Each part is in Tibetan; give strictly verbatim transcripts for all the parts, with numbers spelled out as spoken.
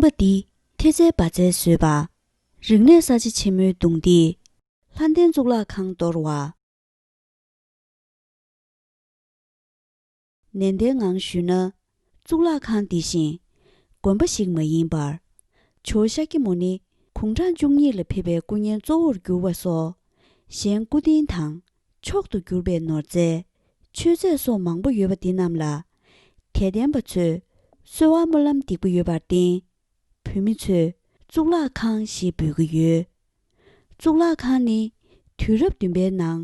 པ་འདི་ཐེ་ཚལ་བ་ཚལ་བཟོས་པ། རིག་གནས་གསར་བརྗེ་ཆེན་མོའི་གདུང་འདིས་ལྷ་ལྡན་གཙུག་ལག་ཁང་གཏོར་བ། ནན་ཏན་ངང་ཞུས་ན། གཙུག་ལག་ཁང་འདི་བཞིན་དགོན་པ་ཞིག་མ་ཡིན་པར། ཇོ་བོ་ཤཱཀྱ་མུ་ནེ་དགུང་གྲངས་བཅུ་གཉིས་ལ་ཕེབས་པའི་སྐུ་བརྙན་གཙོ་བོར་གྱུར་པ་སོགས། གཞན་སྐུ་རྟེན་དང་མཆོག་ཏུ་གྱུར་པའི་ནོར་རྫས། མཆོད་རྫས་སོགས་མང་པོ་ཡོད་པ་འདི་རྣམས་ལ། དད་ལྡན་པ་ཚོས་གསོལ་བ་སྨོན་ལམ་འདེགས་པ་ཡོད་པར་བརྟེན། བོད་མི་ཚོས་གཙུག་ལག་ཁང་ཞེས་འབོད་ཀྱི་ཡོད། གཙུག་ལག་ཁང་ནི་དུས་རབས་བདུན་པའི་ནང་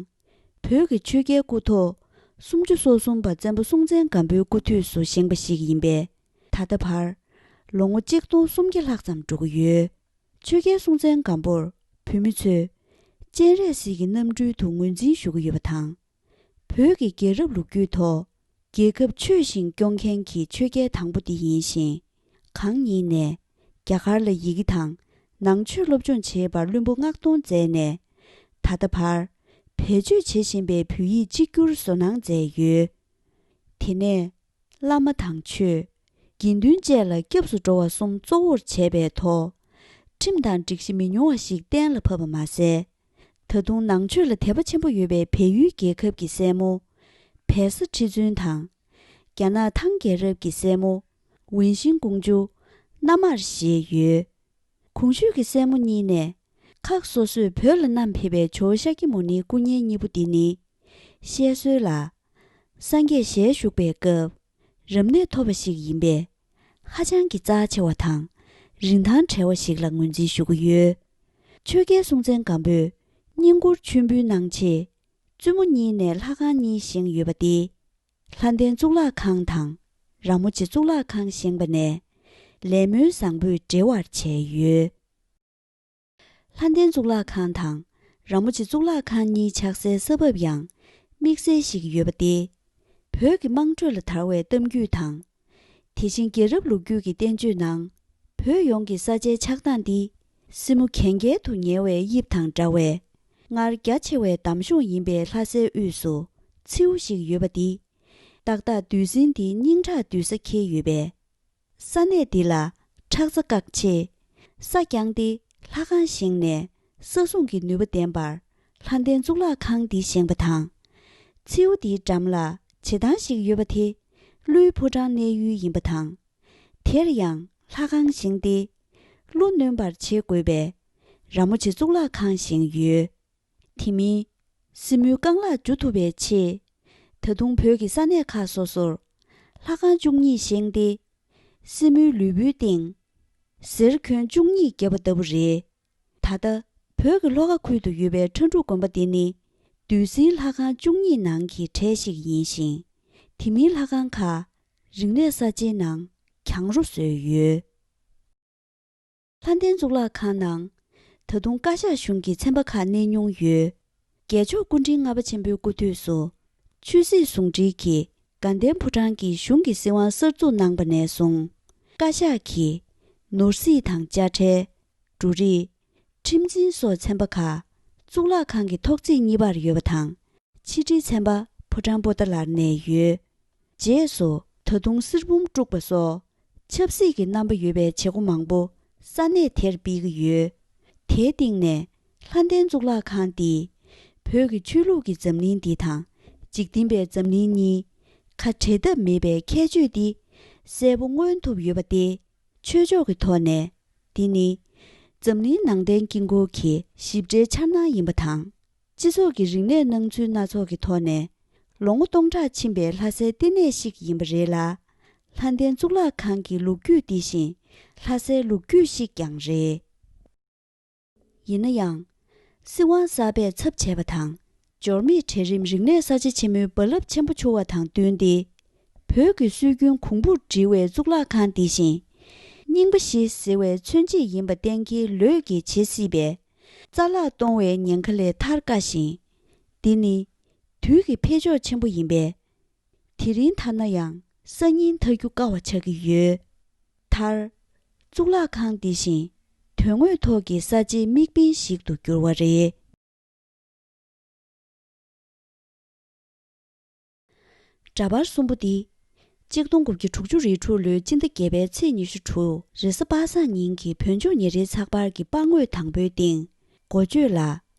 བོད་ཀྱི་ཆོས་རྒྱལ་སྐུ་ཐོག་སུམ་ཅུ་སོ་གསུམ་པ་བཙན་པོ་སྲོང་བཙན་སྒམ་པོའི་སྐུ་དུས་སུ་བཞེངས་པ་ཞིག་ཡིན་པས། ད་ལྟ་བར་ལོ་ངོ་གཅིག་སྟོང་སུམ་བརྒྱ་ལྷག་ཙམ་འགྲོ་གི་ཡོད། ཆོས་རྒྱལ་སྲོང་བཙན་སྒམ་པོར་བོད་མི་ཚོས་སྤྱན་རས་གཟིགས་ཀྱི་རྣམ་སྤྲུལ་དུ་ངོས་འཛིན་ཞུ་གི་ཡོད་པ་དང་། བོད་ཀྱི་རྒྱལ་རབས་ལོ་རྒྱུས་ཐོག་རྒྱལ་ཁབ་ཆོས་བཞིན་སྐྱོང་མཁན་གྱི་ཆོས་རྒྱལ་དང་པོ་དེ་ཡིན་ཞིང་། གང་ཉིད་ནས་རྒྱ་གར་ལ་ཡི་གེ་དང་ནང་ཆོས་སློབ་སྦྱོང་བྱེད་པར་བློན་པོ་མངགས་གཏོང་མཛད་ནས། ད་ལྟ་བར་བེད་སྤྱོད་བྱེད་བཞིན་པའི་བོད་ཡིག་གཅིག་གྱུར་བཟོ་གནང་མཛད་ཡོད། དེ་ནས་བླ་མ་དང་ཆོས། དགེ་འདུན་བཅས་ལ་སྐྱབས་སུ་འགྲོ་བ་གསུམ་གཙོ་བོར་བྱས་པའི་ཐོག་ཁྲིམས་དང་སྒྲིག་གཞི་མི་ཉུང་བ་ཞིག་གཏན་ལ་ཕབ་པ་མ་ཟད། ད་དུང་ནང་ཆོས་ལ་དད་པ་ཆེན་པོ་ཡོད་པའི་བལ་ཡུལ་རྒྱལ་ཁབ་ཀྱི་སྲས་མོ་བལ་བཟའ་ཁྲི་བཙུན་དང་། རྒྱ་ནག་ཐང་རྒྱལ་རབས་ཀྱི་སྲས་མོ་ཝུན་ཤིང་ཀོང་ཇོ་མནའ་མར་བཞེས་ཡོད། གོང་ཞུས་ཀྱི་སྲས་མོ་གཉིས་ནས་ཁག་སོ་སོས་བོད་ལ་བསྣམས་ཕེབས་པའི་ཇོ་བོ་ཤཱཀྱ་མུ་ནེའི་སྐུ་བརྙན་གཉིས་པོ་འདི་ནི། བཤད་སྲོལ་ལ། སངས་རྒྱས་ཞལ་བཞུགས་པའི་སྐབས་རབ་གནས་ཐོབ་པ་ཞིག་ཡིན་པས། ཧ་ཅང་གི་རྩ་ཆེ་བ་དང་རིན་ཐང་བྲལ་བ་ཞིག་ལ་ངོས་འཛིན་ཞུ་གི་ཡོད། ཆོས་རྒྱལ་སྲོང་བཙན་སྒམ་པོས་བསྙེན་བཀུར་མཆོད་འབུལ་གནང་ཆེད། བཙུན་མོ་གཉིས་ནས་ལྷ་ཁང་གཉིས་བཞེངས་ཡོད་པ་སྟེ། ལྷ་ལྡན་གཙུག་ལག་ཁང་དང་ར་མོ་ཆེ་གཙུག་ལག་ཁང་བཞེངས་པ་ནས་ལས་སྨོན་བཟང་པོས་འབྲེལ་བར་བྱས་ཡོད། ལྷ་ལྡན་གཙུག་ལག་ཁང་དང་ར་མོ་ཆེ་གཙུག་ལག་ཁང་གཉིས་ཆགས་སའི་ས་བབ་ཡང་དམིགས་བསལ་ཞིག་ཡོད་པ་སྟེ། བོད་ཀྱི་དམངས་ཁྲོད་ལ་དར་བའི་གཏམ་རྒྱུད་དང་། དེ་བཞིན་རྒྱལ་རབས་ལོ་རྒྱུས་ཀྱི་བསྟན་བཅོས་ནང་། བོད་ཡོངས་ཀྱི་ས་ཆའི་ཆགས་སྟངས་འདི་སྲིན་མོ་གན་རྐྱལ་དུ་ཉལ་བའི་དབྱིབས་དང་འདྲ་བས། སྔར་རྒྱ་ཆེ་བའི་འདམ་གཞོང་ཡིན་པའི་ལྷ་སའི་དབུས་སུ་མཚེའུ་ཞིག་ཡོད་པ་འདི། ཏག་ཏག་བདུད་སྲིན་འདིའི་སྙིང་ཁྲག་འདུས་ས་འཁེལ་ཡོད་པས། ས་གནས་འདི་ལ་ཁྲག་རྩ་བཀག་ཆེད། ས་བརྐྱངས་ཏེ་ལྷ་ཁང་བཞེངས་ནས་ས་སྲུང་གི་ནུས་པ་ལྡན་པར་ལྷ་ལྡན་གཙུག་ལག་ཁང་འདི་བཞེངས་པ་དང་། མཚེའུ་འདིའི་འགྲམ་ལ་བྱེ་ཐང་ཞིག་ཡོད་པ་དེ་ཀླུའི་ཕོ་བྲང་གནས་ཡུལ་ཡིན་པ་དང་། དེར་ཡང་ལྷ་ཁང་བཞེངས་ཏེ་ཀླུ་གནོན་པར་བྱེད་དགོས་པས་ར་མོ་ཆེ་གཙུག་ལག་ཁང་བཞེངས་ཡོད། དེ་མིན། སྲིན་མོའི་རྐང་ལག་འཇུ་ཐུབ་པའི་ཆེད། ད་དུང་བོད་ཀྱི་ས་གནས་ཁག་སོ་སོར་ལྷ་ཁང་བཅུ་གཉིས་བཞེངས་ཏེ། སྲིན་མོའི་ལུས་པོའི་སྟེང་གཟེར་གྱོན་བཅུ་གཉིས་བརྒྱབ་པ་ལྟ་བུ་རེད། ད་ལྟ་བོད་ཀྱི་ལྷོ་ཁ་ཁུལ་དུ་ཡོད་པའི་ཁྲ་འབྲུག་དགོན་པ་འདི་ནི་བདུད་སྲིན་ལྷ་ཁང་བཅུ་གཉིས་ནང་གི་གྲས་ཤིག་ཡིན་ཞིང་། དེ་མིན་ལྷ་ཁང་ཁག་རིག་གནས་གསར་བརྗེའི་ནང་གྱང་རོ་བཟོས་ཡོད། ལྷ་ལྡན་གཙུག་ལག་ཁང་ནང་ད་དུང་བཀའ་ཤག་གཞུང་གི་ཚན་པ་ཁག་གནས་མྱོང་ཡོད། རྒྱལ་མཆོག་སྐུ་ཕྲེང་ལྔ་པ་ཆེན་པོའི་སྐུ་དུས་སུ། ཆོས་སྲིད་ཟུང་འབྲེལ་གྱིས་དགའ་ལྡན་ཕོ་བྲང་གི་གཞུང་གི་སྲིད་དབང་གསར་འཛུགས་གནང་པ་ནས་བཟུང་། བཀའ་ཤག་གིས་ནོར་སྲིད་དང་དཔྱ་ཁྲལ། འབྲུ་རིགས། ཁྲིམས་འཛིན་སོགས་ཚན་པ་ཁག་གཙུག་ལག་ཁང་གི་ཐོག་བརྩེགས་གཉིས་པར་ཡོད་པ་དང་། ཕྱི་དྲིལ་ཚན་པ་ཕོ་བྲང་པོ་ཏཱ་ལར་གནས་ཡོད། རྗེས་སུ་ད་དུང་གསེར་བུམ་དཀྲུགས་པ་སོགས་ཆབ་སྲིད་ཀྱི་རྣམ་པ་ཡོད་པའི་བྱེད་སྒོ་མང་པོ་ས་གནས་དེར་སྤེལ་གྱི་ཡོད། དེའི་སྟེང་ནས་ལྷ་ལྡན་གཙུག་ལག་ཁང་འདིས་བོད་ཀྱི་ཆོས་ལུགས་ཀྱི་འཛམ་གླིང་འདི་དང་འཇིག་རྟེན་པའི་འཛམ་གླིང་གཉིས་ཁ་བྲལ་ཐབས་མེད་པའི་ཁྱད་ཆོས་འདི་གསལ་པོ་མངོན་ཐུབ་ཡོད་པ་སྟེ། ཆོས་ཕྱོགས་ཀྱི་ཐོག་ནས་འདི་ནི་འཛམ་གླིང་ནང་བསྟན་དཀྱིལ་འཁོར་གྱི་ཞིབ་ཕྲའི་འཆར་སྣང་ཡིན་པ་དང་། སྤྱི་ཚོགས་ཀྱི་རིག་གནས་སྣང་ཚུལ་སྣ་ཚོགས་ཀྱི་ཐོག་ནས་ལོ་ངོ་སྟོང་ཕྲག་ཕྱིན་པའི་ལྷ་སའི་ལྟེ་གནས་ཤིག་ཡིན་པ་རེད་ལ། ལྷ་ལྡན་གཙུག་ལག་ཁང་གི་ལོ་རྒྱུས་འདི་བཞིན་ལྷ་སའི་ལོ་རྒྱུས་ཤིག་ཀྱང་རེད། ཡིན་ན་ཡང་། སྲིད་དབང་གསར་པས་ཚབ་བྱས་པ་དང་། འབྱོར་མེད་གྲལ་རིམ་རིག་གནས་གསར་བརྗེ་ཆེན་མོའི་རྦ་རླབས་ཆེན་པོ་འཕྱུར་བ་དང་བསྟུན་ཏེ། བོད་ཀྱི་སྲོལ་རྒྱུན་གོང་བུར་འགྲིལ་བའི་གཙུག་ལག་ཁང་འདི་བཞིན། རྙིང་པ་བཞི་ཟེར་བའི་མཚོན་བྱེད་ཡིན་པ་གཏན་འཁེལ་ལོས་ཀྱིས་བྱེད་སྲིད་པས། རྩ་བརླག་གཏོང་བའི་ཉེན་ཁ་ལས་ཐར་དཀའ་ཞིང་། འདི་ནི་དུས་ཀྱི་འཕེལ་ཕྱོགས་ཆེན་པོ་ཡིན་པས། དེ་རིང་ཐར་ན་ཡང་སང་ཉིན་ཐར་རྒྱུ་དཀའ་བ་ཆགས་ཀྱི་ཡོད། མཐར། གཙུག་ལག་ཁང་འདི་བཞིན་དོན་དངོས་ཐོག་གི་གསར་བརྗེའི་དམིགས་འབེན་ཞིག་ཏུ་གྱུར་བ་རེད། འདྲ་པར་གསུམ་པོ་འདི། གཅིག་སྟོང་དགུ་བརྒྱ་དྲུག་ཅུ་རེ་དྲུག་ལོའི་སྤྱི་ཟླ་བརྒྱད་པའི་ཚེས་ཉི་ཤུ་དྲུག་རེས་གཟའ་པ་སངས་ཉིན་གྱི་བོད་ལྗོངས་ཉིན་རེའི་ཚགས་པར་གྱི་པར་ངོས་དང་པོའི་སྟེང་འགོ་བརྗོད་ལ།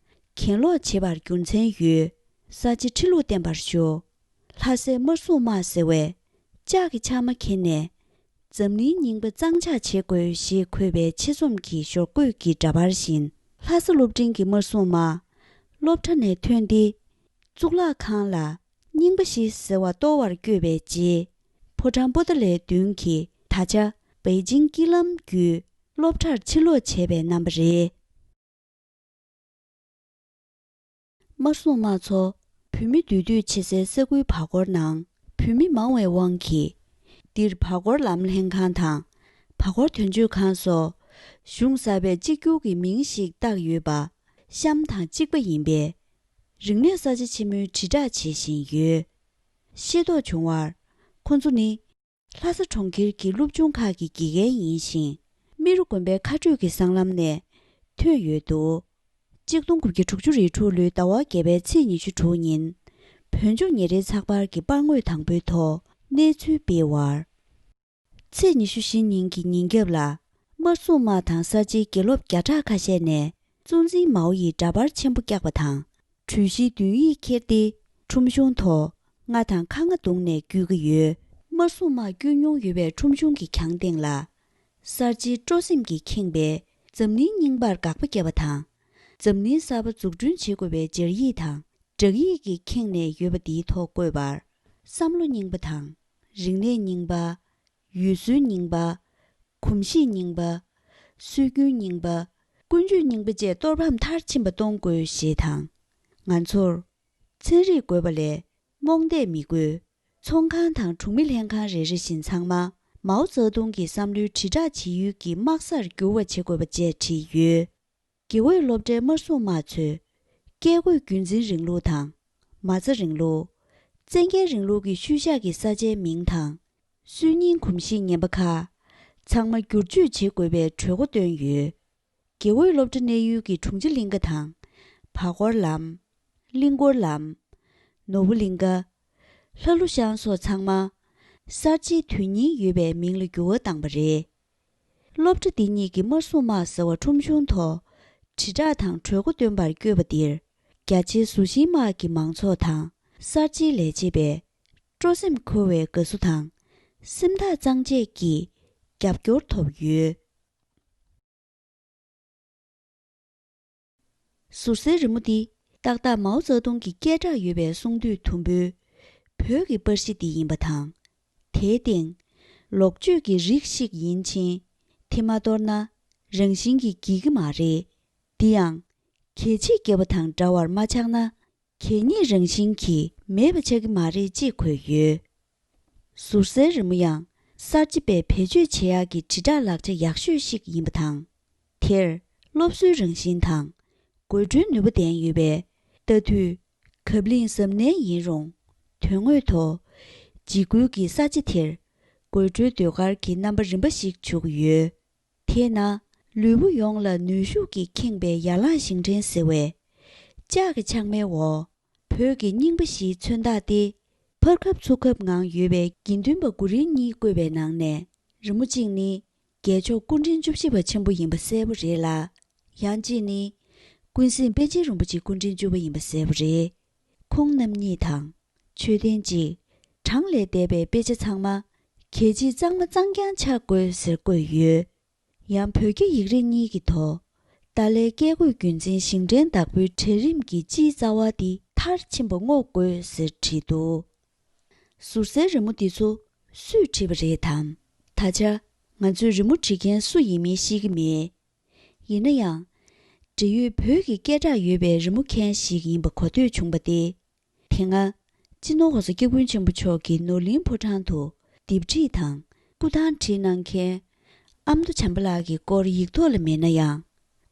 གྱེན་ལོག་བྱེད་པར་རྒྱུ་མཚན་ཡོད། གསར་བརྗེ་ཁྲི་ལོ་བརྟན་པར་ཤོག་ལྷ་སའི་དམར་སྲུང་དམག་ཟེར་བས་ལྕགས་ཀྱི་ཕྱགས་མ་འཁྱེར་ནས། འཛམ་གླིང་རྙིང་པ་གཙང་ཕྱགས་བྱེད་དགོས་ཞེས་འཁོད་པའི་ཆེད་རྩོམ་གྱི་ཞོར་བཀོད་ཀྱི་འདྲ་པར་བཞིན། ལྷ་ས་སློབ་འབྲིང་གི་དམར་སྲུང་དམག་སློབ་གྲྭ་ནས་ཐོན་ཏེ། གཙུག་ལག་ཁང་ལ་རྙིང་པ་ཞིག་ཟེར་བ་གཏོར་བར་བསྐྱོད་པའི་རྗེས། ཕོ་བྲང་པོ་ཏཱ་ལའི་མདུན་གྱི་ད་ཆ་པེ་ཅིང་དཀྱིལ་ལམ་བརྒྱུད་སློབ་གྲྭར་ཕྱིར་ལོག་བྱས་པའི་རྣམ་པ་རེད། དམར་སྲུང་དམག་ཚོ་བོད་མི་འདུས་སྡོད་བྱེད་སའི་ས་ཁུལ་བར་སྐོར་ནང་བོད་མི་མང་བའི་དབང་གིས། འདིར་བར་སྐོར་ལམ་ལྷན་ཁང་དང་བར་སྐོར་དོན་གཅོད་ཁང་སོགས་གཞུང་གསར་པས་གཅིག་གྱུར་གྱི་མིང་ཞིག་བཏགས་ཡོད་པ་གཤམ་དང་གཅིག་པ་ཡིན་པས། རིག་གནས་གསར་བརྗེ་ཆེན་མོའི་དྲིལ་བསྒྲགས་བྱེད་བཞིན་ཡོད། ཤེས་རྟོགས་བྱུང་བར། ཁོ་ཚོ་ནི། ལྷ་ས་གྲོང་ཁྱེར་གྱི་སློབ་ཆུང་ཁག་གི་དགེ་རྒན་ཡིན་ཞིང་། རྨེ་རུ་དགོན་པའི་མཁའ་སྤྲོད་ཀྱི་སྲང་ལམ་ནས་ཐོན་ཡོད་འདུག་གཅིག་སྟོང་དགུ་བརྒྱ་དྲུག་ཅུ་རེ་དྲུག་ལོའི་ཟླ་བ་བརྒྱད་པའི་ཚེས་ཉི་ཤུ་དྲུག་ཉིན། བོད་ལྗོངས་ཉིན་རེའི་ཚགས་པར་གྱི་པར་ངོས་དང་པོའི་ཐོག་གནས་ཚུལ་སྤེལ་བར། ཚེས་ཉི་ཤུ་བཞི་ཉིན་གྱི་ཉིན་རྒྱབ་ལ། དམར་སྲུང་དམག་དང་གསར་བརྗེའི་དགེ་སློབ་བརྒྱ་ཕྲག་ཁ་ཤས་ནས། གཙོ་འཛིན་མའོ་ཡིས་འདྲ་པར་ཆེན་པོ་བཀྱགས་པ་དང་། གྲོས་གཞིའི་བསྡུས་ཡིག་ཁྱེར་ཏེ། ཁྲོམ་གཞུང་ཐོག་རྔ་དང་ཁ་རྔ་བརྡུངས་ནས་བརྒྱུད་ཀྱི་ཡོད། དམར་སྲུང་དམག་བསྐྱོད་མྱོང་ཡོད་པའི་ཁྲོམ་གཞུང་གི་གྱང་སྟེང་ལ། གསར་བརྗེའི་སྤྲོ་སེམས་ཀྱིས་ཁེངས་པའི་འཛམ་གླིང་རྙིང་པར་དགག་པ་བརྒྱབ་པ་དང་། འཛམ་གླིང་གསར་པ་འཛུགས་སྐྲུན་བྱེད་དགོས་པའི་སྦྱར་ཡིག་དང་། བསྒྲགས་ཡིག་གིས་ཁེངས་ནས་ཡོད་པ་འདིའི་ཐོག་བཀོད་པར། བསམ་བློ་རྙིང་པ་དང་། རིག་གནས་རྙིང་པ། ཡུལ་སྲོལ་རྙིང་པ། གོམས་གཤིས་རྙིང་པ། སྲོལ་རྒྱུན་རྙིང་པ། ཀུན་སྤྱོད་རྙིང་པ་བཅས་གཏོར་ཕམ་མཐར་ཕྱིན་པ་གཏོང་དགོས་ཞེས་དང་། ང་ཚོར། ཚན་རིག་དགོས་པ་ལས་རྨོངས་དད་མི་དགོས། ཚོང་ཁང་དང་གྲོང་མི་ལྷན་ཁང་རེ་རེ་བཞིན་ཚང་མ་མའོ་ཙེ་ཏུང་གི་བསམ་བློའི་དྲིལ་བསྒྲགས་བྱེད་ཡུལ་གྱི་དམག་སར་འགྱུར་བ་བྱེད་དགོས་པ་བཅས་བྲིས་ཡོད། དགེ་འོས་སློབ་གྲྭའི་དམར་སྲུང་དམག་ཚོས་བཀས་བཀོད་རྒྱུད་འཛིན་རིང་ལུགས་དང་། མ་རྩ་རིང་ལུགས། བཙན་རྒྱལ་རིང་ལུགས་ཀྱི་ཤུལ་བཞག་གི་ས་ཆའི་མིང་དང་། སུན་ཉིན་གོམས་གཤིས་ངན་པ་ཁག་ཚང་མ་བསྒྱུར་བཅོས་བྱེད་དགོས་པའི་གྲོས་འགོ་བཏོན་ཡོད། དགེ་འོས་སློབ་གྲྭ་གནས་ཡུལ་གྱི་དྲུང་ཆེ་གླིང་ཁ་དང་། བར་སྐོར་ལམ། གླིང་སྐོར་ལམ། ནོར་བུ་གླིང་ཁ། ལྷ་ཀླུ་ཤང་སོགས་ཚང་མ། གསར་བརྗེའི་དོན་སྙིང་ཡོད་པའི་མིང་ལ་འགྱུར་བ་བཏང་པ་རེད། སློབ་གྲྭ་འདི་གཉིས་ཀྱི་དམར་སྲུང་དམག་ཟེར་བ་ཁྲོམ་གཞུང་ཐོག་དྲིལ་བསྒྲགས་དང་གྲོས་འགོ་བཏོན་པར་བསྐྱོད་པ་འདིར། རྒྱ་ཆེའི་ཟུར་ཤིང་དམག་གི་མང་ཚོགས་དང་གསར་བརྗེའི་ལས་བྱེད་པས། སྤྲོ་སེམས་འཁོལ་བའི་དགའ་བསུ་དང་། སེམས་ཐག་གཙང་བཅད་ཀྱིས་རྒྱབ་སྐྱོར་ཐོབ་ཡོད། ཟུར་སའི་རི་མོ་འདི་ཏག་ཏག་མའོ་ཙེ་ཏུང་གི་སྐད་གྲགས་ཡོད་པའི་གསུང་དུས་དུམ་བུའི་བོད་ཀྱི་པར་གཞི་འདི་ཡིན་པ་དང་། དེའི་སྟེང་ལོག་སྤྱོད་ཀྱི་རིགས་ཤིག་ཡིན་ཕྱིན། དེ་མ་གཏོར་ན་རང་བཞིན་གྱིས་འགྱིག་གི་མ་རེད། འདི་ཡང་གལ་ཆེ་བརྒྱབ་པ་དང་འདྲ་བར་མ་ཆགས་ན། གད་སྙིགས་རང་བཞིན་གྱིས་མེད་པ་ཆགས་ཀྱི་མ་རེད་ཅེས་འཁོད་ཡོད། ཟུར་སའི་རི་མོ་ཡང་གསར་བརྗེ་པས་བེད་སྤྱོད་བྱེད་ཡག་གི་དྲིལ་བསྒྲགས་ལག་ཆ་ཡག་ཤོས་ཤིག་ཡིན་པ་དང་། དེར་སློབ་གསོའི་རང་བཞིན་དང་དགོད་བྲོའི་ནུས་པ་ལྡན་ཡོད་པས། ལྟ་དུས་གབ་ལིང་གཟབ་ནན་ཡིན་རུང་། དོན་དངོས་ཐོག་འཇིགས་སྐུལ་གྱི་ས་ཆ་དེར་དགོད་བྲོའི་ཟློས་གར་གྱི་རྣམ་པ་རིམ་པ་ཞིག་འཇུག་ཡོད། དེས་ན། ལུས་པོ་ཡོངས་ལ་ནུས་ཤུགས་ཀྱིས་ཁེངས་པའི་ཡན་ལག་བཞེངས་ཕྲེང་ཟེར་བས། ལྕགས་ཀྱི་ཕྱགས་མའི་འོག་བོད་ཀྱི་རྙིང་པ་བཞིའི་མཚོན་རྟགས་ཏེ། ཕར་ཁབ་ཚུར་ཁབ་ངང་ཡོད་པའི་དགེ་འདུན་པ་གུ་རུ་གཉིས་བཀོད་པའི་ནང་ནས། རི་མོ་གཅིག་ནི། རྒྱལ་མཆོག་སྐུ་ཕྲེང་བཅུ་བཞི་པ་ཆེན་པོ་ཡིན་པ་གསལ་པོ་རེད་ལ། ཡང་གཅིག་ནི། ཀུན་གཟིགས་པཎ་ཆེན་རིན་པོ་ཆེ་སྐུ་ཕྲེང་བཅུ་པ་ཡིན་པ་གསལ་པོ་རེད། ཁོང་རྣམ་གཉིས་དང་། མཆོད་རྟེན་གཅིག་གྲངས་ལས་འདས་པའི་དཔེ་ཆ་ཚང་མ། གལ་ཆེའི་གཙང་མ་གཙང་རྐྱང་ཆགས་དགོས་ཟེར་བཀོད་ཡོད། ཡང་བོད་རྒྱ་ཡིག་རིགས་གཉིས་ཀྱི་ཐོག་ཏཱ་ལའི་བཀས་བཀོད་རྒྱུད་འཛིན་བཞེངས་ཕྲེང་བདག་པོའི་གྲལ་རིམ་གྱི་སྤྱིའི་རྩ་བ་འདི་མཐར་ཕྱིན་པ་བསྔོག་དགོས་ཟེར་བྲིས་འདུག་ཟུར་སའི་རི་མོ་འདི་ཚོ་སུས་བྲིས་པ་རེད་དམ། ད་ཆ་ང་ཚོས་རི་མོ་བྲིས་མཁན་སུ་ཡིན་མིན་ཤེས་ཀྱི་མེད། ཡིན་ན་ཡང་། འབྲེལ་ཡོད་བོད་ཀྱི་སྐད་གྲགས་ཡོད་པའི་རི་མོ་མཁན་ཞིག་ཡིན་པ་གོ་ཐོས་བྱུང་བ་སྟེ། དེ་སྔ། སྤྱི་ནོར་༸གོང་ས་སྐྱབས་མགོན་ཆེན་པོ་མཆོག་གིས་ནོར་གླིང་ཕོ་བྲང་དུ་ལྡེབས་བྲིས་དང་སྐུ་ཐང་བྲིས་གནང་མཁན་ཨ་མདོ་བྱམས་པ་ལགས་ཀྱི་སྐོར་ཡིག་ཐོག་ལ་མེད་ན་ཡང་།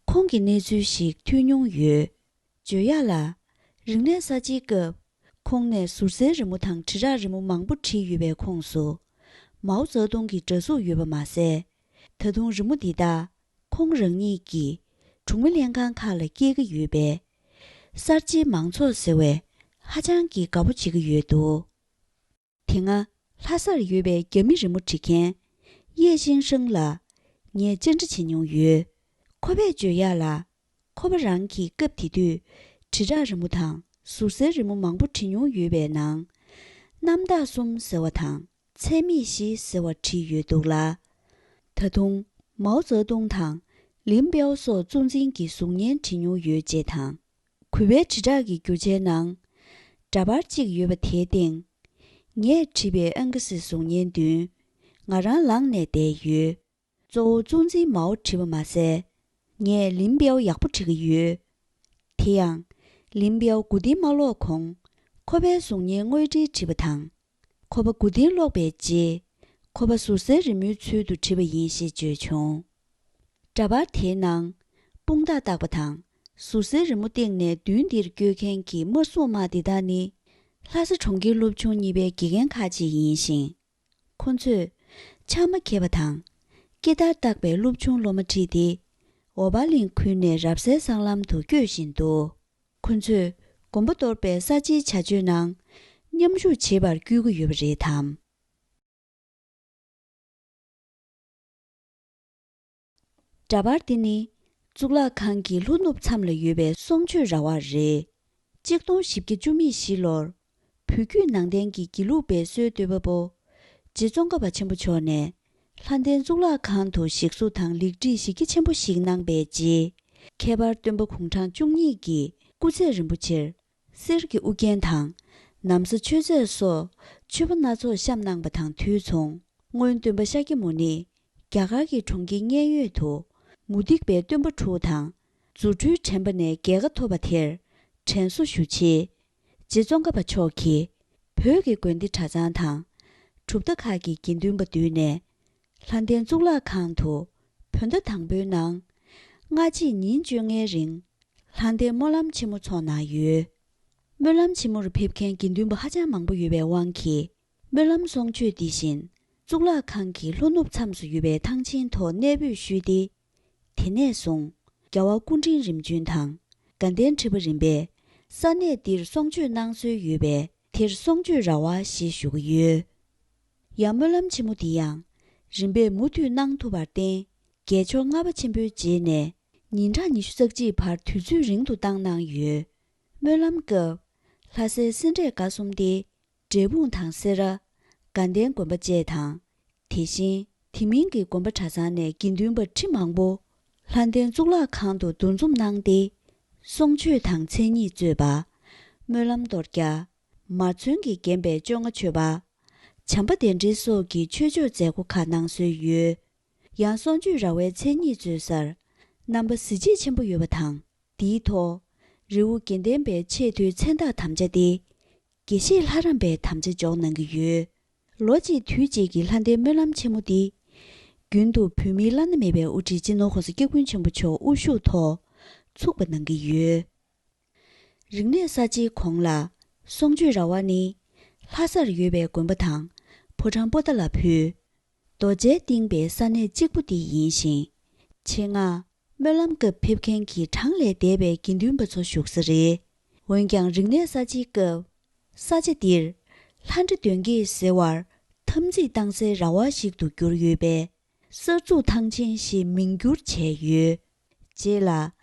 ཁོང་གི་གནས་ཚུལ་ཞིག་ཐོས་མྱོང་ཡོད། བརྗོད་ཡག་ལ། རིག་གནས་གསར་བརྗེའི་སྐབས། ཁོང་ནས་ཟུར་སའི་རི་མོ་དང་དྲིལ་བསྒྲགས་རི་མོ་མང་པོ་བྲིས་ཡོད་པའི་ཁོངས་སུ། མའོ་ཙེ་ཏུང་གི་འདྲ་གཟུགས་ཡོད་པ་མ་ཟད། ད་དུང་རི་མོ་འདི་དག་ཁོང་རང་ཉིད་ཀྱི་གྲོང་མི་ལྷན་ཁང་ཁག་ལ་སྐྱེལ་གྱི་ཡོད་པས། གསར་བརྗེའི་མང་ཚོགས་ཟེར་བས་ཧ་ཅང་གི་དགའ་པོ་བྱེད་ཀྱི་ཡོད་འདུག་དེ་སྔ་ ལྷ་སར་ཡོད་པའི་རྒྱ་མི་རི་མོ་འབྲི་མཁན་ཡེ་ཤིང་ཧྲེང་ལ་ངས་བཅར་འདྲི་བྱེད་མྱོང་ཡོད། ཁོ་པས་བརྗོད་ཡག་ལ། ཁོ་པ་རང་གིས་སྐབས་དེ་དུས་དྲིལ་བསྒྲགས་རི་མོ་དང་ཟུར་གསལ་རི་མོ་མང་པོ་བྲིས་མྱོང་ཡོད་པའི་ནང་། རྣམ་དག་གསུམ་ཟེར་བ་དང་ཚད་མེད་བཞི་ཟེར་བ་བྲིས་ཡོད་འདུག་ལ། ད་དུང་མའོ་ཙེ་ཏུང་དང་ལིན་པའོ་སོགས་གཙོ་འཛིན་གྱི་གཟུགས་བརྙན་བྲིས་མྱོང་ཡོད་ཅེས་དང་། གུས་པའི་དྲིལ་བསྒྲགས་ཀྱི་རྒྱུ་ཆའི་ནང་། འདྲ་པར་གཅིག་ཡོད་པ་དེའི་སྟེང་། ངས་བྲིས་པའི་ཨང་ཀི་སི་གཟུགས་བརྙན་བདུན། ང་རང་ལངས་ནས་བསྡད་ཡོད། གཙོ་བོ་གཙོ་འཛིན་མའོ་བྲིས་པ་མ་ཟད། ངས་ལིན་པའོ་ཡག་པོ་བྲི་གི་ཡོད། དེ་ཡང་། ལིན་པའོ་མགོ་རྟིང་མ་སློག་གོང་། ཁོ་པའི་གཟུགས་བརྙན་དངོས་བྲིས་བྲིས་པ་དང་། ཁོ་པ་མགོ་རྟིང་སློག་པའི་རྗེས། ཁོ་པ་ཟུར་གསལ་རི་མོའི་ཚུལ་དུ་བྲིས་པ་ཡིན་ཞེས་བརྗོད་བྱུང་། འདྲ་པར་དེའི་ནང་། དཔུང་རྟགས་བཏགས་པ་དང་། ཟུར་གསལ་རི་མོ་སྟེང་ནས་མདུན་འདིར་བསྐྱོད་མཁན་གྱི་དམར་སྲུང་དམག་འདི་དག་ནི། ལྷ་ས་གྲོང་ཁྱེར་སློབ་ཆུང་གཉིས་པའི་དགེ་རྒན་ཁག་ཅིག་ཡིན་ཞིང་། ཁོ་ཚོས་ཕྱགས་མ་འཁྱེར་བ་དང་། སྐེ་དར་བཏགས་པའི་སློབ་ཆུང་སློབ་མ་ཁྲིད་དེ། འོ་བ་གླིང་ཁུལ་ནས་རབ་གསལ་སྲང་ལམ་དུ་བསྐྱོད་བཞིན་འདུག་ཁོ་ཚོས་དགོན་པ་གཏོར་བའི་གསར་བརྗེའི་བྱ་སྤྱོད་ནང་མཉམ་ཞུགས་བྱེད་པར་བསྐུལ་གྱི་ཡོད་པ་རེད་དམ། འདྲ་པར་འདི་ནི་གཙུག་ལག་ཁང་གི་ལྷོ་ནུབ་མཚམས་ལ་ཡོད་པའི་གསུང་ཆོས་ར་བ་རེད། གཅིག་སྟོང་བཞི་བརྒྱ་བཅུ་མེད་བཞི་ལོར། བོད་བརྒྱུད་ནང་བསྟན་གྱི་དགེ་ལུགས་པའི་སྲོལ་གཏོད་པ་པོ། རྗེ་ཙོང་ཁ་པ་ཆེན་པོ་མཆོག་ནས། ལྷ་ལྡན་གཙུག་ལག་ཁང་དུ་ཞིག་གསོ་དང་ལེགས་སྒྲིག་གཞི་རྒྱ་ཆེན་པོ་ཞིག་གནང་པའི་རྗེས། ཁྱད་པར་སྟོན་པ་གུང་ཐང་བཅུ་གཉིས་ཀྱི་སྐུ་ཚད་རིན་པོ་ཆེར། གསེར་གྱི་དབུ་རྒྱན་དང་། ན་བཟའ་མཆོད་རྫས་སོགས་མཆོད་པ་སྣ་ཚོགས་བཤམས་གནང་པ་དང་དུས་མཚུངས། སྔོན་སྟོན་པ་ཤཱཀྱ་མུ་ནེ་རྒྱ་གར་གྱི་གྲོང་ཁྱེར་མཉན་ཡོད་དུ་མུ་སྟེགས་པའི་སྟོན་པ་དྲུག་དང་རྫུ་འཕྲུལ་དྲན་པ་ནས་རྒྱལ་ཁ་ཐོབ་པ་དེར་དྲན་གསོ་ཞུ་ཆེད། རྗེ་ཙོང་ཁ་པ་མཆོག་གིས་བོད་ཀྱི་དགོན་སྡེ་གྲྭ་ཚང་དང་གྲུབ་མཐའ་ཁག་གི་དགེ་འདུན་པ་བསྡུས་ནས། ལྷ་ལྡན་གཙུག་ལག་ཁང་དུ་བོད་ཟླ་དང་པོའི་ནང་སྔ་རྗེས་ཉིན་བཅོ་ལྔའི་རིང་ལྷ་ལྡན་སྨོན་ལམ་ཆེན་མོ་འཚོགས་གནང་ཡོད། སྨོན་ལམ་ཆེན་མོར་ཕེབས་མཁན་དགེ་འདུན་པ་ཧ་ཅང་མང་པོ་ཡོད་པའི་དབང་གིས། སྨོན་ལམ་གསུང་ཆོས་འདི་བཞིན་གཙུག་ལག་ཁང་གི་ལྷོ་ནུབ་མཚམས་སུ་ཡོད་པའི་ཐང་ཆེན་ཐོག་གནས་སྤོས་ཞུས་ཏེ། དེ་ནས་བཟུང་རྒྱལ་བ་སྐུ་ཕྲེང་རིམ་བྱོན་དང་དགའ་ལྡན་ཁྲི་པ་རིམ་པས་ས་གནས་འདིར་གསུང་ཆོས་གནང་སྲོལ་ཡོད་པས། དེར་གསུང་ཆོས་ར་བ་ཞེས་ཞུ་གི་ཡོད། ཡང་སྨོན་ལམ་ཆེན་མོ་འདི་ཡང་རིམ་པས་མུ་མཐུད་གནང་ཐུབ་པར་བརྟེན། རྒྱལ་མཆོག་ལྔ་པ་ཆེན་པོའི་རྗེས་ནས་ཉིན་གྲངས་ཉི་ཤུ་རྩ་གཅིག་བར་དུས་ཚོད་རིང་དུ་བཏང་གནང་ཡོད། སྨོན་ལམ་སྐབས་ལྷ་སའི་སེ་འབྲས་དགའ་གསུམ་སྟེ། འབྲས་སྤུངས་དང་སེ་ར། དགའ་ལྡན་དགོན་པ་བཅས་དང་། དེ་བཞིན་དེ་མིན་གྱི་དགོན་པ་གྲྭ་ཚང་ནས་དགེ་འདུན་པ་ཁྲི་མང་པོ་ལྷ་ལྡན་གཙུག་ལག་ཁང་དུ་འདུ་འཛོམས་གནང་སྟེ། གསུང་ཆོས་དང་མཚན་ཉིད་གཙོས་པ། སྨོན་ལམ་གཏོར་རྒྱག་མར་ཚོན་གྱིས་བརྒྱན་པའི་བཅོ་ལྔ་མཆོད་པ། བྱམས་པ་གདན་འདྲེན་སོགས་ཀྱི་ཆོས་ཕྱོགས་མཛད་སྒོ་ཁག་གནང་སྲོལ་ཡོད། ཡང་གསུང་ཆོས་ར་བའི་མཚན་ཉིད་གཙོས་སར་རྣམ་པ་གཟི་བརྗིད་ཆེན་པོ་ཡོད་པ་དང་། འདིའི་ཐོག་རི་བོ་དགེ་ལྡན་པའི་ཆེས་མཐོའི་མཚན་རྟགས་དམ་བཅའ་སྟེ། དགེ་བཤེས་ལྷ་རམས་པའི་དམ་བཅའ་འཇོག་གནང་གི་ཡོད། ལོ་གཅིག་དུས་གཅིག་གི་ལྷ་ལྡན་སྨོན་ལམ་ཆེན་མོ་འདི། རྒྱུན་དུ་བོད་མིའི་བླ་ན་མེད་པའི་དབུ་ཁྲིད་སྤྱི་ནོར་༸གོང་ས་༸སྐྱབས་མགོན་ཆེན་པོ་མཆོག་དབུ་བཞུགས་ཐོག་ཚུགས་པ་གནང་གི་ཡོད། རིག་གནས་གསར་བརྗེའི་གོང་ལ། གསུང་ཆོས་ར་བ་ནི། ལྷ་སར་ཡོད་པའི་དགོན་པ་དང་ཕོ་བྲང་པོ་ཏཱ་ལ་ཕུལ། རྡོ་གཅལ་བཏིང་པའི་ས་གནས་གཅིག་པུ་དེ་ཡིན་ཞིང་། ཆེད་མངགས་སྨོན་ལམ་སྐབས་ཕེབས་མཁན་གྱི་གྲངས་ལས་འདས་པའི་དགེ་འདུན་པ་ཚོ་བཞུགས་ས་རེད། འོན་ཀྱང་རིག་གནས་གསར་བརྗེའི་སྐབས། ས་ཆ་འདིར་ལྷ་འདྲེ་གདོན་བགེགས་སེལ་བར་དམ་ཚིག་བཏང་སའི་ར་བ་ཞིག་ཏུ་གྱུར་ཡོད་པས། གསར་འཛུགས་ཐང་ཆེན་ཞེས་མིང་བསྒྱུར་བྱས་ཡོད། རྗེས་ལ།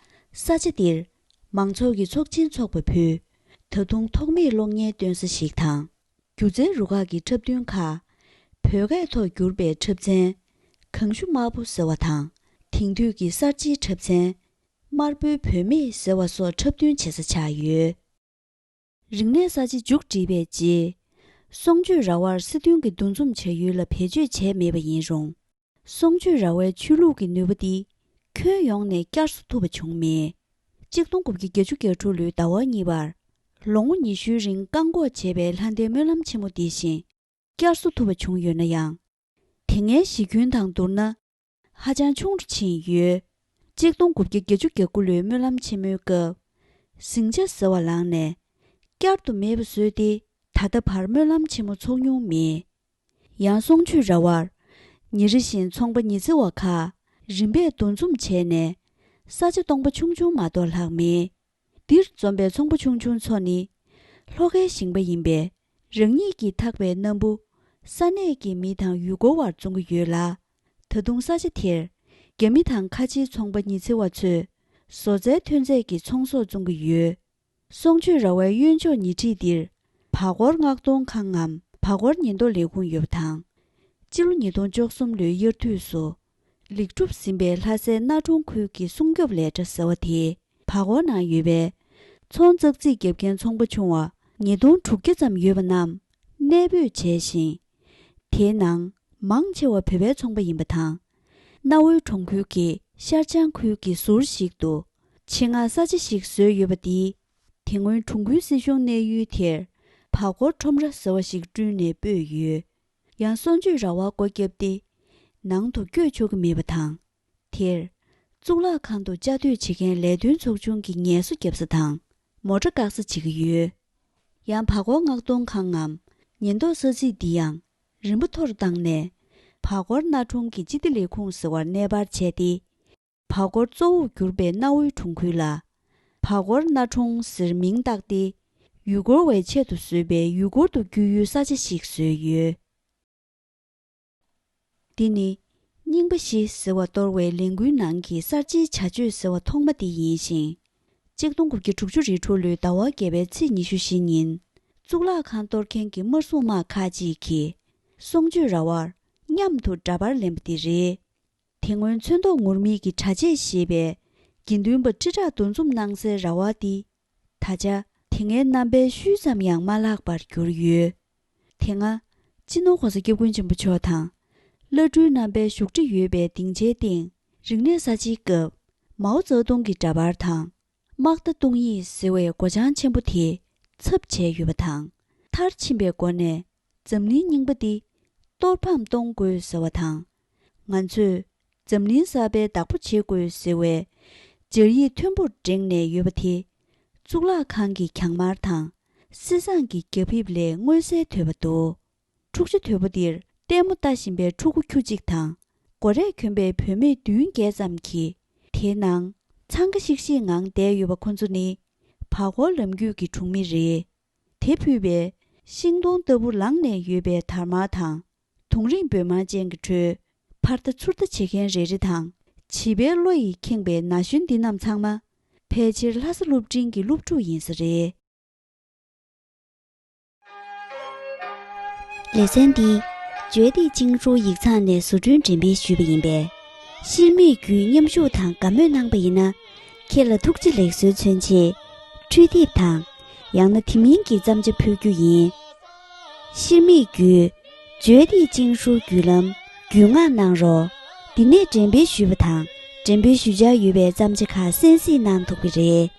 ས་ཆ་འདིར་མང་ཚོགས་ཀྱི་ཚོགས་ཆེན་འཚོགས་པ་ཕུད། ད་དུང་ཐོགས་མེད་གློག་བརྙན་སྟོན་ས་ཞིག་དང་། སྒྱུ་རྩལ་རུ་ཁག་གི་འཁྲབ་སྟོན་ཁག་བོད་སྐད་ཐོག་བསྒྱུར་པའི་འཁྲབ་ཚན། གངས་ཤུ་དམར་པོ་ཟེར་བ་དང་། དེང་དུས་ཀྱི་གསར་བརྗེའི་འཁྲབ་ཚན། དམར་པོའི་བུད་མེད་ཟེར་བ་སོགས་འཁྲབ་སྟོན་བྱེད་ས་ཆགས་ཡོད། རིག་གནས་གསར་བརྗེ་མཇུག་བསྒྲིལ་བའི་རྗེས། གསུང་ཆོས་ར་བར་སྲིད་དོན་གྱི་འདུ་འཛོམས་བྱ་ཡུལ་ལ་བེད་སྤྱོད་བྱས་མེད་པ་ཡིན་རུང་། གསུང་ཆོས་ར་བའི་ཆོས་ལུགས་ཀྱི་ནུས་པ་འདི་ཁྱོན་ཡོངས་ནས་བསྐྱར་གསོ་ཐུབ་པ་བྱུང་མེད། གཅིག་སྟོང་དགུ་བརྒྱ་བརྒྱད་ཅུ་གྱ་དྲུག་ལོའི་ཟླ་བ་གཉིས་པར་ལོ་ངོ་ཉི་ཤུའི་རིང་བཀག་འགོག་བྱས་པའི་ལྷ་ལྡན་སྨོན་ལམ་ཆེན་མོ་འདི་བཞིན་བསྐྱར་གསོ་ཐུབ་པ་བྱུང་ཡོད་ན་ཡང་། དེ་སྔའི་གཞི་ཁྱོན་དང་བསྡུར་ན། ཧ་ཅང་ཆུང་རུ་ཕྱིན་ཡོད། གཅིག་སྟོང་དགུ་བརྒྱ་བརྒྱད་ཅུ་གྱ་དགུ་ལོའི་སྨོན་ལམ་ཆེན་མོའི་སྐབས། ཟིང་ཆ་ཟེར་བ་ལངས་ནས། བསྐྱར་དུ་མེད་པ་བཟོས་ཏེ། ད་ལྟ་བར་སྨོན་ལམ་ཆེན་མོ་འཚོགས་མྱོང་མེད། ཡང་གསུང་ཆོས་ར་བར། ཉིན་རེ་བཞིན་ཚོང་པ་ཉི་ཚེ་བ་ཁག་རིམ་པས་འདུ་འཛོམས་བྱས་ནས། ས་ཆ་སྟོང་པ་ཆུང་ཆུང་མ་གཏོགས་ལྷག་མེད། འདིར་འཛོམས་པའི་ཚོང་པ་ཆུང་ཆུང་ཚོ་ནི། ལྷོ་ཁའི་ཞིང་པ་ཡིན་པས། རང་ཉིད་ཀྱིས་འཐག་པའི་སྣམ་བུ། ས་གནས་ཀྱི་མི་དང་ཡུལ་སྐོར་བར་བཙོང་གི་ཡོད་ལ། ད་དུང་ས་ཆ་དེར་རྒྱ་མི་དང་ཁ་ཆེའི་ཚོང་པ་ཉི་ཚེ་བ་ཚོས་བཟོ་རྩལ་ཐོན་རྫས་ཀྱི་ཚོང་ཟོག་བཙོང་གི་ཡོད། གསུང་ཆོས་ར་བའི་གཡོན་ཕྱོགས་ཉེ་འཁྲིས་འདིར་བར་སྐོར་མངགས་གཏོང་ཁང་ངམ་བར་སྐོར་ཉེན་རྟོག་ལས་ཁུངས་ཡོད་པ་དང་། སྤྱི་ལོ་ཉིས་སྟོང་བཅུ་གསུམ་ལོའི་དབྱར་དུས་སུ་ལེགས་གྲུབ་ཟིན་པའི་ལྷ་སའི་གནའ་གྲོང་ཁུལ་གྱི་སྲུང་སྐྱོབ་ལས་གྲྭ་ཟེར་བ་དེའི་བར་སྐོར་ནང་ཡོད་པའི་ཚོང་ཙག་ཙིག་བརྒྱབ་མཁན་ཚོང་པ་ཆུང་བ་ཉིས་སྟོང་དྲུག་བརྒྱ་ཙམ་ཡོད་པ་རྣམས་གནས་སྤོས་བྱས་ཤིང་། དེའི་ནང་མང་ཆེ་བ་བོད་པའི་ཚོང་པ་ཡིན་པ་དང་། གནའ་བོའི་གྲོང་ཁུལ་གྱི་ཤར་བྱང་ཁུལ་གྱི་ཟུར་ཞིག་ཏུ་ཆེད་མངགས་ས་ཆ་ཞིག་བཟོས་ཡོད་པ་འདིས། དེ་སྔོན་གྲོང་ཁུལ་སྲིད་གཞུང་གནས་ཡུལ་དེར་བར་སྐོར་ཁྲོམ་ར་ཟེར་བ་ཞིག་བསྐྲུན་ནས་སྤོས་ཡོད། ཡང་གསུང་ཆོས་ར་བ་སྒོ་བརྒྱབ་སྟེ་ནང་དུ་བསྐྱོད་ཆོག་གི་མེད་པ་དང་། དེར་གཙུག་ལག་ཁང་དུ་བཅའ་སྡོད་བྱེད་མཁན་ལས་དོན་ཚོགས་ཆུང་གི་ངལ་གསོ་བརྒྱབ་ས་དང་མོ་ཊ་བཀག་ས་བྱེད་ཀྱི་ཡོད། ཡང་བར་སྐོར་མངགས་གཏོང་ཁང་ངམ་ཉེན་རྟོག་ས་ཚིགས་འདི་ཡང་རིམ་པ་མཐོ་རུ་བཏང་ནས། བར་སྐོར་གནའ་གྲོང་གི་སྤྱི་བདེ་ལས་ཁུངས་ཟེར་བར་གནས་སྤར་བྱས་ཏེ། བར་སྐོར་གཙོ་བོར་གྱུར་པའི་གནའ་བོའི་གྲོང་ཁུལ་ལ་བར་སྐོར་གནའ་གྲོང་ཟེར་མིང་བཏགས་ཏེ། ཡུལ་སྐོར་བའི་ཆེད་དུ་བཟོས་པའི་ཡུལ་སྐོར་དུ་བསྐྱོད་ཡུལ་ས་ཆ་ཞིག་བཟོས་ཡོད། འདི་ནི་རྙིང་པ་བཞི་ཟེར་བ་གཏོར་བའི་ལས་འགུལ་ནང་གི་གསར་བརྗེའི་བྱ་སྤྱོད་ཟེར་བ་ཐོག་མ་དེ་ཡིན་ཞིང་། གཅིག་སྟོང་དགུ་བརྒྱ་དྲུག་ཅུ་རེ་དྲུག་ལོའི་ཟླ་བ་བརྒྱད་པའི་ཚེས་ཉི་ཤུ་བཞི་ཉིན། གཙུག་ལག་ཁང་གཏོར་མཁན་གྱི་དམར་སྲུང་དམག་ཁག་ཅིག་གིས་གསུང་ཆོས་ར་བར་མཉམ་དུ་འདྲ་པར་ལེན་པ་དེ་རེད། དེ་སྔོན་ཚོན་མདོག་ངུར་སྨྲིག་གི་གྲྭ་ཆས་ཞེས་པའི་དགེ་འདུན་པ་ཁྲི་ཕྲག་འདུ་འཛོམས་གནང་སའི་ར་བ་འདི། ད་ཆ་དེ་སྔའི་རྣམ་པའི་ཤུལ་ཙམ་ཡང་མ་ལྷག་པར་གྱུར་ཡོད། དེ་སྔ་སྤྱི་ནོར་༸གོང་ས་༸སྐྱབས་མགོན་ཆེན་པོ་མཆོག་དང་། བླ་སྤྲུལ་རྣམ་པའི་བཞུགས་ཁྲི་ཡོད་པའི་སྡིངས་ཆའི་སྟེང་རིག་གནས་གསར་བརྗེའི་སྐབས་མའོ་ཙེ་ཏུང་གི་འདྲ་པར་དང་། དམག་རྟ་བརྡུང་ཡིག་ཟེར་བའི་སྒོ་བྱང་ཆེན་པོ་དེ་ཚབ་བྱས་ཡོད་པ་དང་། མཐར་ཕྱིན་པའི་སྒོ་ནས་འཛམ་གླིང་རྙིང་པ་འདི་གཏོར་ཕམ་གཏོང་དགོས་ཟེར་བ་དང་། ང་ཚོས་འཛམ་གླིང་གསར་པའི་བདག་པོ་བྱེད་དགོས་ཟེར་བའི་སྦྱར་ཡིག་མཐོན་པོར་བསྒྲེངས་ནས་ཡོད་པ་དེ། གཙུག་ལག་ཁང་གི་གྱང་དམར་དང་། གསེར་ཟངས་ཀྱི་རྒྱ་ཕིབས་ལས་མངོན་གསལ་དོད་པ་འདུག་འཁྲུག་ཆ་དོད་པོ་འདིར་ལྟད་མོ་ལྟ་བཞིན་པའི་ཕྲུ་གུ་ཁྱུ་གཅིག་དང་། སྒོ་རས་གྱོན་པའི་བུད་མེད་བདུན་བརྒྱད་ཙམ་གྱིས་དེའི་ནང་འཚང་ཁ་ཤིག་ཤིག་ངང་བསྡད་ཡོད་པ། ཁོ་ཚོ་ནི་བར་སྐོར་ལམ་རྒྱུད་ཀྱི་གྲོང་མི་རེད། དེ་ཕུད་པའི་ཤིང་སྡོང་ལྟ་བུ་ལངས་ནས་ཡོད་པའི་དར་དམར་དང་། དུང་རིང་སྦོས་དམར་ཅན་གྱི་ཁྲོད་ཕར་ལྟ་ཚུར་ལྟ་བྱེད་མཁན་རེ་རེ་དང་། བྱིས་པའི་བློ་ཡིས་ཁེངས་པའི་ན་གཞོན་འདི་རྣམས་ཚང་མ་ཕལ་ཆེར་ལྷ་ས་སློབ་འབྲིང་གི་སློབ་ཕྲུག་ཡིན་ས་རེད། ལེ་ཚན་འདི་བརྗོད་བདེ་ཅིང་ཧྲུའུ་ཡིག་ཚང་ནས་བཟོ་སྐྲུན་འགྲེམས་སྤེལ་ཞུས་པ་ཡིན་པས། ཤེལ་མིག་བརྒྱུད་མཉམ་ཞུགས་དང་དགའ་མོས་གནང་པ་ཡིན་ན། ཁྱེད་ལ་ཐུགས་རྗེ་ལེགས་གསོལ་མཚོན་ཆེད་འཕྲུལ་དེབ་དང་། ཡང་ན་དེ་མིན་གྱི་བརྩམས་བྱ་ཕུལ་རྒྱུ་ཡིན། ཤེལ་མིག་བརྒྱུད་བརྗོད་བདེ་ཅིང་ཧྲུའུ་བརྒྱུད་ལམ་བརྒྱུད་མངགས་གནང་རོགས། འདི་ནས་འགྲེམས་སྤེལ་ཞུས་པ་དང་། འགྲེམས་སྤེལ་ཞུ་འཆར་ཡོད་པའི་བརྩམས་བྱ་ཁག་གསན་གཟིགས་གནང་ཐུབ་ཀྱི་རེད།